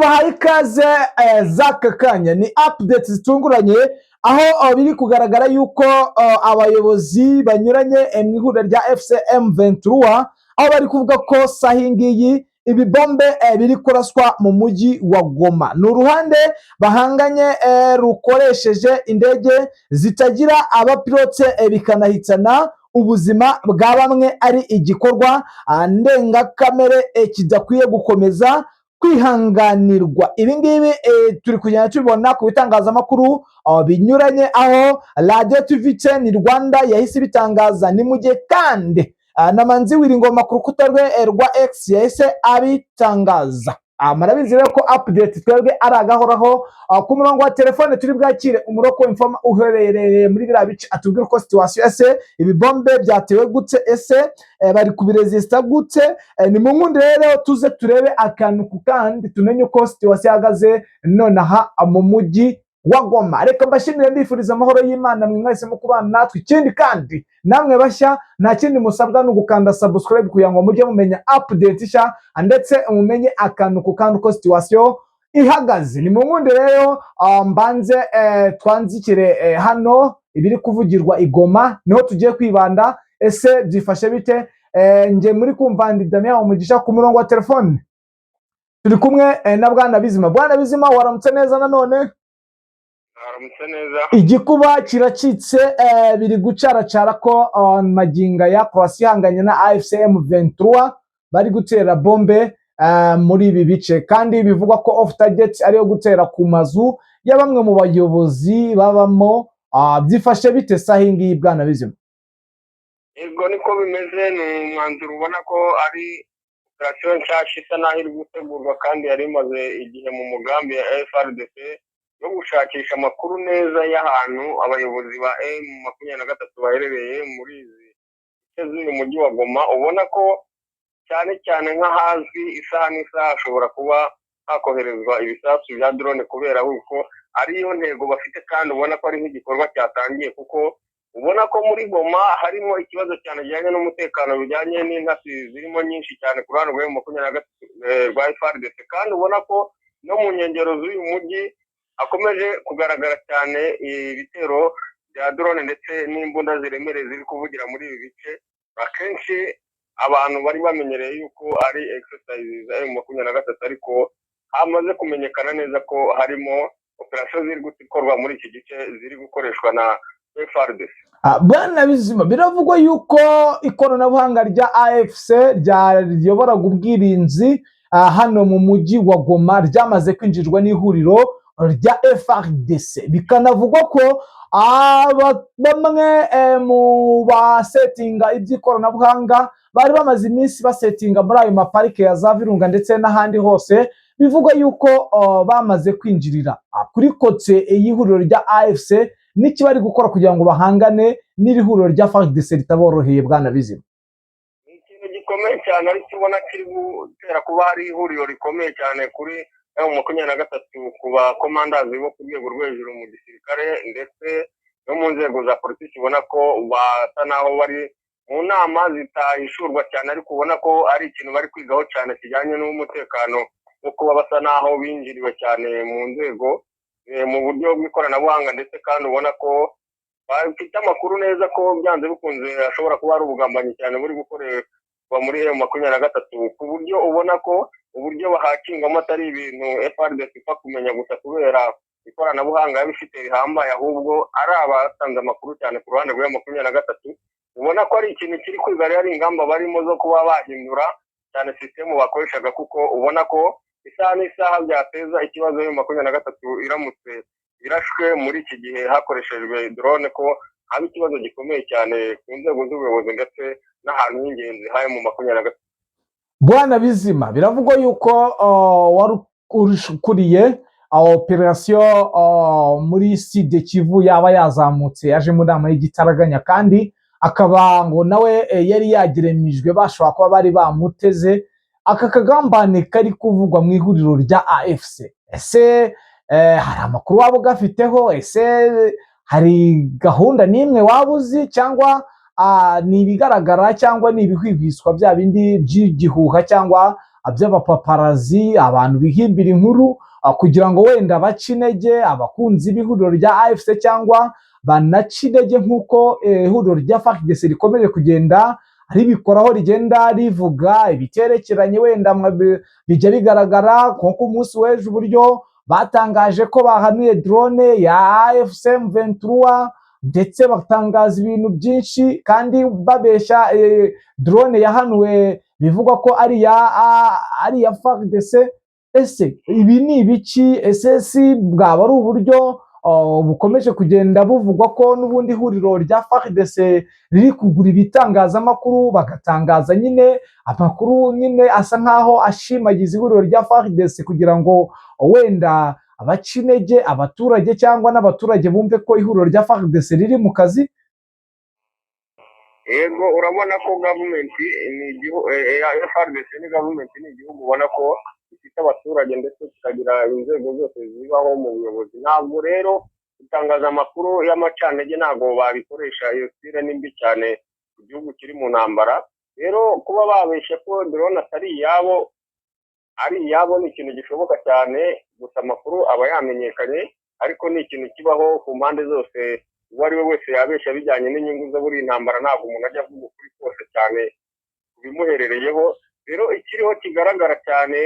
Tubahaye ikaze z'aka kanya. Ni update zitunguranye, aho biri kugaragara yuko abayobozi banyuranye mu ihuriro rya AFC M23, aho bari kuvuga ko saha iyi ngiyi ibibombe biri kuraswa mu mujyi wa Goma. Ni uruhande bahanganye rukoresheje indege zitagira abapilote, bikanahitana ubuzima bwa bamwe, ari igikorwa ndengakamere kidakwiye gukomeza kwihanganirwa. Ibi ngibi turi kugenda tubibona ku bitangazamakuru binyuranye, aho Radiyo TV 10 Rwanda yahise ibitangaza. Ni mu gihe kandi na Manzi Wiringoma ku rukuta rwe rwa X yahise abitangaza. Murabizi rero ko update twebwe ari agahoraho. Ku murongo wa telefone turi bwakire umuroko informer uherereye muri biriya bice, atubwire uko situation, ese ibibombe byatewe gute, ese bari kubiresista gute? Ni mu nkundi rero tuze turebe akantu ku kandi, tumenye uko situation ihagaze nonaha mu mujyi wa Goma. Reka mbashimire, mbifuriza amahoro y'Imana mwe mwese mu kubana natwe. Ikindi kandi, namwe bashya, nta kindi musabwa ni ugukanda subscribe kugira ngo mujye mumenya update nshya, ndetse mumenye akantu ku kandi uko situation ihagaze. Ni mu nkundi rero mbanze twanzikire hano ibiri kuvugirwa i Goma, niho tugiye kwibanda. Ese byifashe bite? Nge muri kumva ndi Damian Umugisha. Ku murongo wa telefone turi kumwe na Bwana Bizima. Bwana Bizima, waramutse neza nanone? Haramutse neza. Igikuba kiracitse, biri gucaracara ko maginga ya Croatia ihanganye na AFC M23 bari gutera bombe muri ibi bice, kandi bivugwa ko off target ariyo gutera ku mazu ya bamwe mu bayobozi babamo. Byifashe bite saha iyi ngiyi, Bwana Bizima? Yego, niko bimeze. Ni umwanzuro ubona ko ari operasiyo nshyashya isa n'aho iri gutegurwa, kandi yari imaze igihe mu mugambi ya FARDC yo gushakisha amakuru neza y'ahantu abayobozi ba M23 baherereye muri izi bice z'uyu mujyi wa Goma. Ubona ko cyane cyane nk'ahazwi, isaha n'isaha hashobora kuba hakoherezwa ibisasu bya drone, kubera yuko ariyo ntego bafite, kandi ubona ko ari nk'igikorwa cyatangiye, kuko ubona ko muri Goma harimo ikibazo cyane kijyanye n'umutekano, bijyanye n'intasi zirimo nyinshi cyane ku ruhande rwa M23, rwa FARDC, kandi ubona ko no mu nkengero z'uyu mujyi hakomeje kugaragara cyane ibitero bya drone ndetse n'imbunda ziremereye ziri kuvugira muri ibi bice. Akenshi abantu bari bamenyereye yuko ari exercise za M23, ariko hamaze kumenyekana neza ko harimo operasiyo ziri gukorwa muri iki gice ziri gukoreshwa na FARDC. Bwana Bizima, biravugwa yuko ikoranabuhanga rya AFC riyoboraga ubwirinzi hano mu mujyi wa Goma ryamaze kwinjirwa n'ihuriro rya FARDC, bikanavugwa ko bamwe mu basetinga iby'ikoranabuhanga bari bamaze iminsi basetinga muri ayo maparike ya za Virunga ndetse n'ahandi hose, bivugwa yuko bamaze kwinjirira kuri côté y'ihuriro rya AFC. N'iki bari gukora kugira ngo bahangane n'iri huriro rya FARDC ritaboroheye, Bwana Bizima? Ni ikintu gikomeye cyane, ariko ubona kiri gutera kuba hari ihuriro rikomeye cyane kuri M23, ku bakomandazi bo ku rwego rwo hejuru mu gisirikare ndetse no mu nzego za politiki. Ubona ko basa naho bari mu nama zitahishurwa cyane, ariko ubona ko ari ikintu bari kwigaho cyane kijyanye n'umutekano wo kuba basa naho binjiriwe cyane mu nzego mu buryo bw'ikoranabuhanga, ndetse kandi ubona ko bafite amakuru neza ko byanze bikunze hashobora kuba hari ubugambanyi cyane buri gukorerwa muri M23, ku buryo ubona ko uburyo bahakingamo atari ibintu FARDC ipfa kumenya gusa kubera ikoranabuhanga yaba ifite rihambaye, ahubwo ari abatanze amakuru cyane ku ruhande rwa M23. Ubona ko ari ikintu kiri kwiga rero, ari ingamba barimo zo kuba bahindura cyane sisitemu bakoreshaga, kuko ubona ko isaha n'isaha byateza ikibazo M23 iramutse irashwe muri iki gihe hakoreshejwe drone, ko haba ikibazo gikomeye cyane ku nzego z'ubuyobozi ndetse n'ahantu h'ingenzi ha M23. Bwana Bizima, biravugwa yuko wari ukuriye operasiyo muri Sud Kivu yaba yazamutse, yaje mu nama y'igitaraganya, kandi akaba ngo nawe yari yageremijwe, bashobora kuba bari bamuteze. Aka kagambane kari kuvugwa mu ihuriro rya AFC, ese hari amakuru waba ugafiteho? Ese hari gahunda n'imwe waba uzi, cyangwa ni ibigaragara, cyangwa ni ibihwihwiswa bya bindi by'igihuha, cyangwa by'abapaparazi, abantu bihimbira inkuru kugira ngo wenda bace intege abakunzi b'ihuriro rya AFC, cyangwa banace intege nk'uko ihuriro rya FARDC rikomeje kugenda ribikoraho, rigenda rivuga ibiterekeranye wenda bijya bigaragara nko ku munsi w'ejo uburyo batangaje ko bahanuye drone ya AFC M23, ndetse batangaza ibintu byinshi kandi babeshya. Drone yahanuwe bivugwa ko ari iya FARDC. Ese ibi ni ibiki? Ese si bwaba ari uburyo bukomeje kugenda buvugwa ko n'ubundi ihuriro rya FARDC riri kugura ibitangazamakuru, bagatangaza nyine amakuru nyine asa nkaho ashimagiza ihuriro rya FARDC, kugira ngo wenda abaca intege abaturage cyangwa n'abaturage bumve ko ihuriro rya FARDC riri mu kazi? Yego, urabona ko gavumenti ni igihugu, FARDC ni gavumenti, ni igihugu ubona ko gifite abaturage ndetse kikagira inzego zose zibaho mu buyobozi. Ntabwo rero gutangaza amakuru y'amacantege, ntabwo babikoresha. Iyo style ni mbi cyane ku gihugu kiri mu ntambara. Rero kuba babeshye ko drone atari iyabo, ari iyabo, ni ikintu gishoboka cyane. Gusa amakuru aba yamenyekanye, ariko ni ikintu kibaho ku mpande zose. Uwo ari we wese yabeshya bijyanye n'inyungu zo muri iyi ntambara. Ntabwo umuntu ajya avuga ukuri kose cyane ku bimuherereyeho. Rero ikiriho kigaragara cyane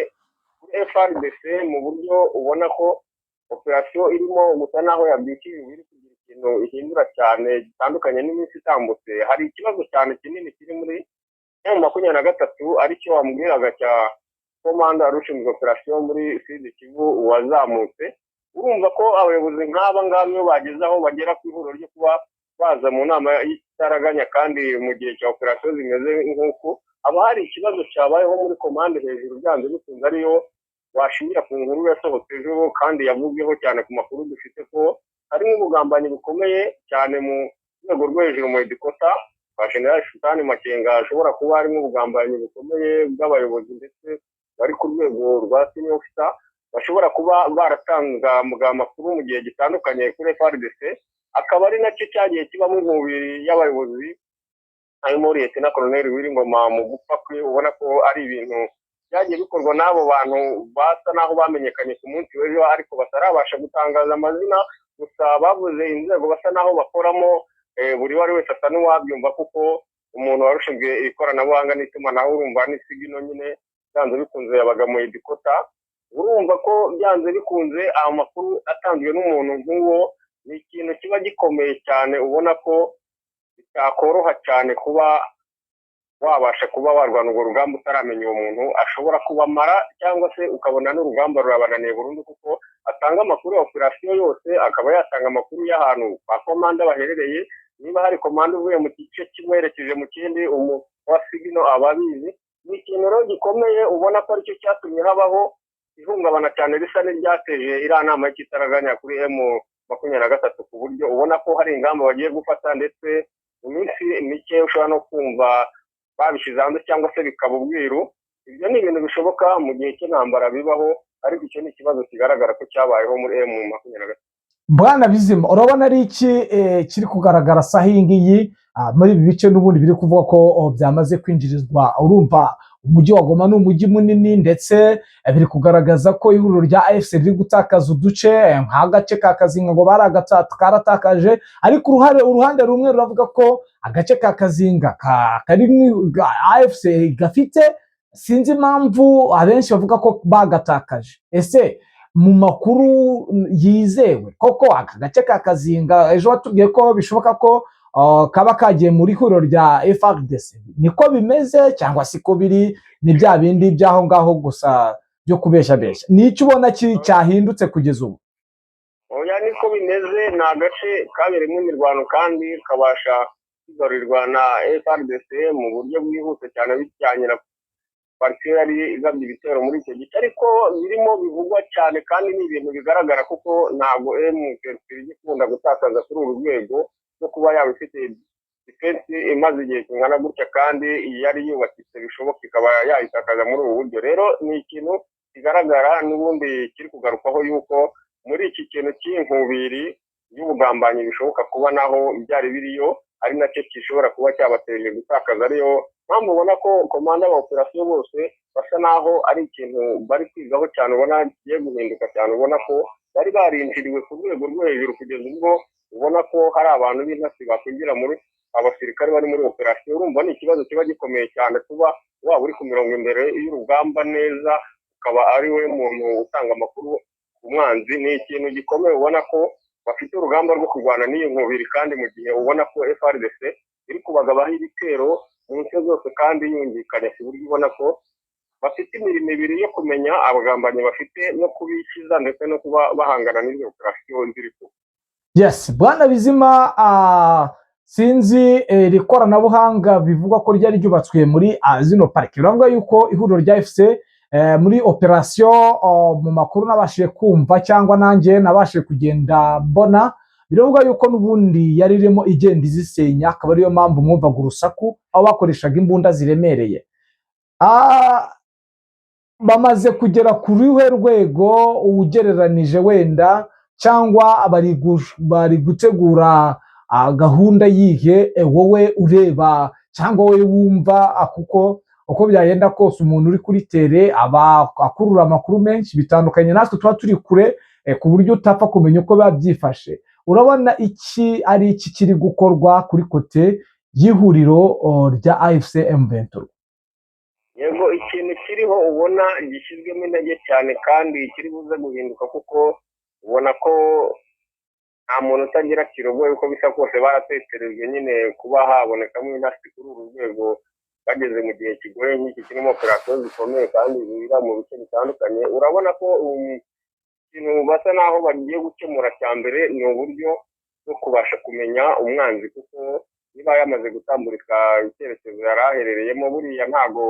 kuri FARDC, mu buryo ubona ko operasiyo irimo gusa naho yabyukije, iri kugira ikintu ihindura cyane gitandukanye n'iminsi itambutse, hari ikibazo cyane kinini kiri muri M23, aricyo wambwiraga cya komanda wari ushinzwe operasiyo muri Sud Kivu wazamutse. Urumva ko abayobozi nk'aba ngaba, iyo bageze aho bagera ku ihuriro ryo kuba baza mu nama y'ikitaraganya kandi mu gihe cya operasiyo zimeze nk'uku, haba hari ikibazo cyabayeho muri komande hejuru byanze bikunze, ariyo washingira ku nkuru yasohotse ejo kandi yavuzweho cyane ku makuru dufite ko harimo ubugambanyi bukomeye cyane mu rwego rwo hejuru, mu headquarter kwa General Sultani Makenga. Hashobora kuba harimo ubugambanyi bukomeye bw'abayobozi ndetse bari ku rwego rwa senior officer, bashobora kuba baratanga amakuru mu gihe gitandukanye kuri FARDC, akaba ari nacyo cyagiye kibamo inkubiri y'abayobozi harimo Lieutenant Colonel Willy Ngoma mu gupfa kwe. Ubona ko ari ibintu byagiye bikorwa n'abo bantu basa n'aho bamenyekanye ku munsi w'ejo, ariko batarabasha gutangaza amazina. Gusa bavuze inzego basa n'aho bakoramo. Buri uwo ari wese asa n'uwabyumva, kuko umuntu wari ushinzwe ikoranabuhanga n'itumanaho, urumva ni signal nyine, byanze bikunze yabaga mu headquarter. Urumva ko byanze bikunze ayo makuru atanzwe n'umuntu nk'uwo ni ikintu kiba gikomeye cyane, ubona ko bitakoroha cyane kuba wabasha kuba warwana urwo rugamba utaramenya uwo muntu. Ashobora kubamara cyangwa se ukabona n'urugamba rurabananiye burundu, kuko atanga amakuru ya operasiyo yose, akaba yatanga amakuru y'ahantu ba komanda baherereye. Niba hari komanda uvuye mu gice kimwe yerekeje mu kindi, wa signal aba abizi. Ni ikintu rero gikomeye, ubona ko aricyo cyatumye habaho ihungabana cyane risa n'iryateje iriya nama y'ikitaraganya kuri M23, ku buryo ubona ko hari ingamba bagiye gufata, ndetse mu minsi mike ushobora no kumva babishyize hanze cyangwa se bikaba ubwiru. Ibyo ni ibintu bishoboka mu gihe cy'intambara bibaho, ariko icyo ni ikibazo kigaragara ko cyabayeho muri M23. Bwana Bizima, urabona ari iki kiri kugaragara saha iyi ngiyi muri ibi bice n'ubundi biri kuvuga ko byamaze kwinjirizwa? Urumva umujyi wa Goma ni umujyi munini, ndetse biri kugaragaza ko ihuriro rya AFC riri gutakaza uduce nk'agace ka Kazinga, ngo karatakaje, ariko uruhande rumwe ruravuga ko agace ka Kazinga kari AFC gafite. Sinzi impamvu abenshi bavuga ko bagatakaje. Ese mu makuru yizewe koko, aka gace ka Kazinga ejo watubwiye ko bishoboka ko kaba kagiye muri huriro rya FARDC, niko bimeze cyangwa siko biri? Ni bya bindi by'aho ngaho gusa byo kubeshabesha? Ni icyo ubona cyahindutse kugeza ubu? Oya, niko bimeze. Ni agace kabereyemo imirwano kandi kabasha kwigarurirwa na FARDC mu buryo bwihuse cyane, bijyanye na parike yari igabye ibitero muri icyo gice. Ariko birimo bivugwa cyane kandi ni ibintu bigaragara, kuko ntabwo M23 ijya ikunda gutakaza kuri uru rwego rwo kuba yaba ifite defense imaze igihe kingana gutya kandi yari yubakitse bishoboka, ikaba yayitakaza muri ubu buryo. Rero ni ikintu kigaragara n'ubundi kiri kugarukwaho, yuko muri iki kintu cy'inkubiri y'ubugambanyi bishoboka kuba naho byari biriyo, ari nacyo gishobora kuba cyabateje gutakaza. Ariyo mpamvu ubona ko komanda ba operasiyo bose Basa naho ari ikintu bari kwigaho cyane, ubona kigiye guhinduka cyane. Ubona ko bari barinjiriwe ku rwego rwo hejuru, kugeza ubwo ubona ko hari abantu b'intasi bakwinjira muri abasirikare bari muri operasiyo. Urumva ni ikibazo kiba gikomeye cyane kuba waba uri ku mirongo imbere y'urugamba neza, ukaba ari we muntu utanga amakuru ku mwanzi. Ni ikintu gikomeye. Ubona ko bafite urugamba rwo kurwana n'iyi nkubiri, kandi mu gihe ubona ko FARDC iri kubagabaho ibitero mu nce zose kandi yumvikanye, ku buryo ubona ko bafite imirimo ibiri yo kumenya abagambanyi bafite no kubikiza, ndetse no kuba bahangana n'izo operasiyo ziri kuba. Yes, bwana Bizima, sinzi iri koranabuhanga bivugwa ko ryari ryubatswe muri zino parike. Biravuga yuko ihuriro rya AFC muri operasiyo, mu makuru nabashije kumva cyangwa nanjye nabashije kugenda mbona, biravuga yuko n'ubundi yari irimo igenda izisenya, akaba ariyo mpamvu mwumvaga urusaku aho bakoreshaga imbunda ziremereye. Bamaze kugera ku ruhe rwego ugereranije wenda, cyangwa bari gutegura gahunda yihe, wowe ureba cyangwa wowe wumva, kuko uko byagenda kose umuntu uri kuri terrain aba akurura amakuru menshi, bitandukanye natwe tuba turi kure, ku buryo utapfa kumenya uko biba byifashe? Urabona iki ari iki kiri gukorwa kuri côté y'ihuriro rya AFC M23? Yego, ikintu kiriho ubona gishyizwemo intege cyane kandi kiri buze guhinduka, kuko ubona ko nta muntu utagira kirogoye, uko bisa kose baratekerejwe nyine kuba habonekamo intasi kuri uru rwego bageze mu gihe kigoye nk'iki kirimo operasiyo zikomeye kandi zibera mu bice bitandukanye. Urabona ko ikintu basa naho bagiye gukemura cya mbere ni uburyo bwo kubasha kumenya umwanzi, kuko niba yamaze gutamburika icyerekezo yari aherereyemo, buriya ntago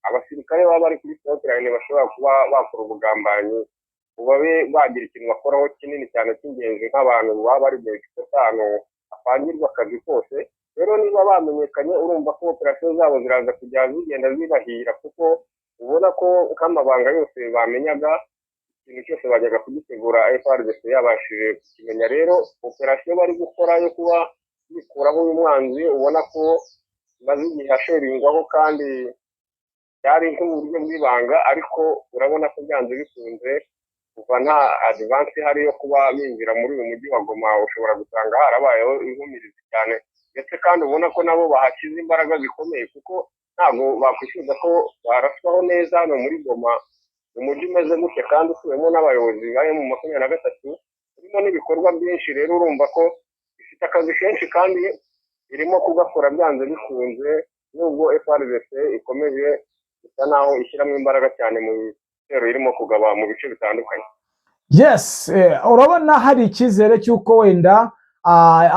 abasirikare baba bari kuri frontline bashobora kuba bakora ubugambanyi ngo babe bagira ikintu bakoraho kinini cyane cy'ingenzi nk'abantu baba bari mu ahantu hapangirwa akazi kose. Rero niba bamenyekanye, urumva ko operasiyo zabo ziraza kujya zigenda zibahira, kuko ubona ko nk'amabanga yose bamenyaga, ikintu cyose bajyaga kugitegura FARDC yabashije kukimenya. Rero operasiyo bari gukora yo kuba bikuraho uyu mwanzi, ubona ko maze igihe asheringwaho kandi byari nk'uburyo bw'ibanga, ariko urabona ko byanze bikunze kuva nta advance ihari yo kuba binjira muri uyu mujyi wa Goma, ushobora gusanga harabayeho inkumirizi cyane, ndetse kandi ubona ko nabo bahashyize imbaraga zikomeye, kuko ntabwo bakwifuza ko baraswaho neza hano muri Goma, umujyi umeze gutya kandi utuwemo n'abayobozi bari mu 23, urimo n'ibikorwa byinshi. Rero urumva ko ifite akazi kenshi kandi irimo kugakora byanze bikunze, nubwo FARDC ikomeje isa naho ishyiramo imbaraga cyane mu bitero irimo kugaba mu bice bitandukanye. Yes, urabona hari icyizere cy'uko wenda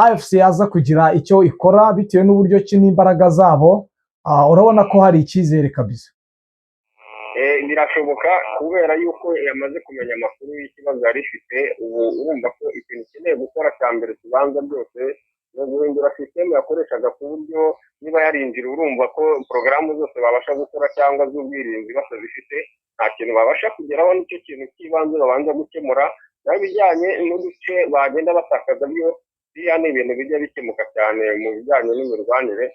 AFC yaza kugira icyo ikora bitewe n'uburyo ki n'imbaraga zabo, urabona ko hari icyizere kabisa? Birashoboka, kubera yuko yamaze kumenya amakuru y'ikibazo yari ifite. Ubu urumva ko ikintu ikeneye gukora cya mbere kibanza byose ni uguhindura sisitemu yakoreshaga, ku buryo niba yarinjira, urumva ko porogaramu zose babasha gukora cyangwa z'ubwirinzi batazifite nta kintu babasha kugeraho. Nicyo kintu cy'ibanze babanza gukemura. Naho ibijyanye n'uduce bagenda batakaza byo, biriya ni ibintu bijya bikemuka cyane mu bijyanye n'imirwanire,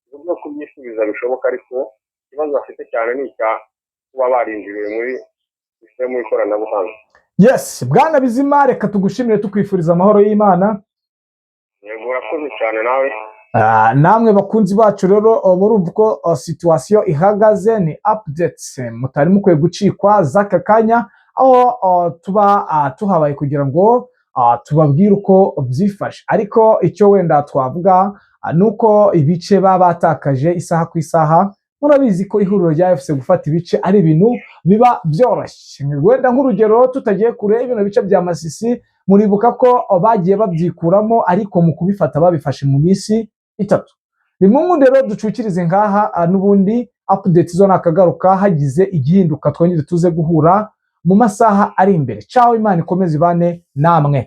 uburyo kubyisubiza bishoboka, ariko ikibazo bafite cyane ni icya kuba barinjiriwe muri sisitemu y'ikoranabuhanga. Yes, bwana Bizima, reka tugushimire, tukwifuriza amahoro y'Imana. Yego, urakoze cyane nawe. Namwe bakunzi bacu rero, murumva uko situation ihagaze. Ni updates mutari mukwiye gucikwa z'aka kanya, aho tuba tuhabaye kugira ngo tubabwire uko byifashe. Ariko icyo wenda twavuga ni uko ibice baba batakaje isaha ku isaha, murabizi ko ihuriro rya AFC gufata ibice ari ibintu biba byoroshye. Wenda nk'urugero, tutagiye kure, bino bice bya Masisi muribuka ko bagiye babyikuramo, ariko mu kubifata babifashe mu minsi 3. Rimwe rero ducukirize ngaha, n'ubundi update zo nakagaruka, hagize igihinduka twongere tuze guhura mu masaha ari imbere. Ciao, Imana ikomeze ibane namwe.